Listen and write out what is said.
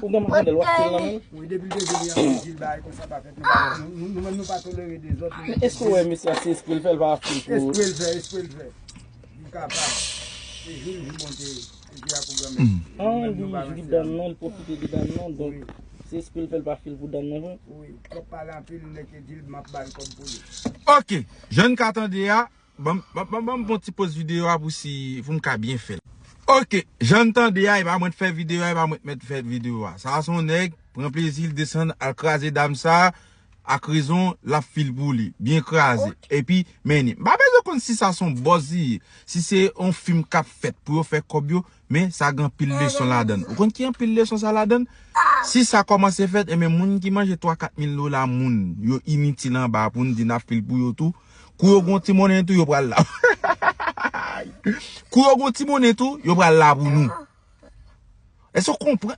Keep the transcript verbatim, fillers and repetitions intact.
Ou gen makandèl w ap fil nan men l? Wi, depi l te vini an, di l bagay konsa pa fèt. Nou pa- nou- nou- nou menm nou pa tolere dezòd. Men èske w wè mesye a se espre l fè l pa fil pou. Espre l fè, espre l fè. Li kapab. Se jou l jou Bondye. Epi a pou granmèt. An, li jou dam nan, li pwofite de dam nan. Donk, se espre l fè l pa fil pou dam nan vre. Wi, twòp pale anpil, nèg te di l m ap ba l kòb pou li. Ok, jan n ka tande a, ban m- ban m- ban m- ban m bon ti poz videyo a pou si pou m ka byen fè l. Ok, jan n tande a, e pa mwen t fè videyo a, e pa mwen t mèt fè videyo a. Sa a se yon nèg, pran plezi l desann al kraze dam sa a, ak rezon l ap fil pou li, byen kraze. Epi, men li. M pa bezwen konn si sa se yon bòz li ye, si se yon fim k ap fèt pou yo fè kòb yo, men sa gen anpil leson ladan l. Ou konn ki anpil leson sa ladan l? Si sa kòmanse fèt, enben moun ki manje twa kat mil dola moun, yo initil anba pou n di n ap fil pou yo tou. Kou yo gon ti monnen tou, yo pral la. Kou yo gon ti monnen tou, yo pral la pou nou. Èske w konprann?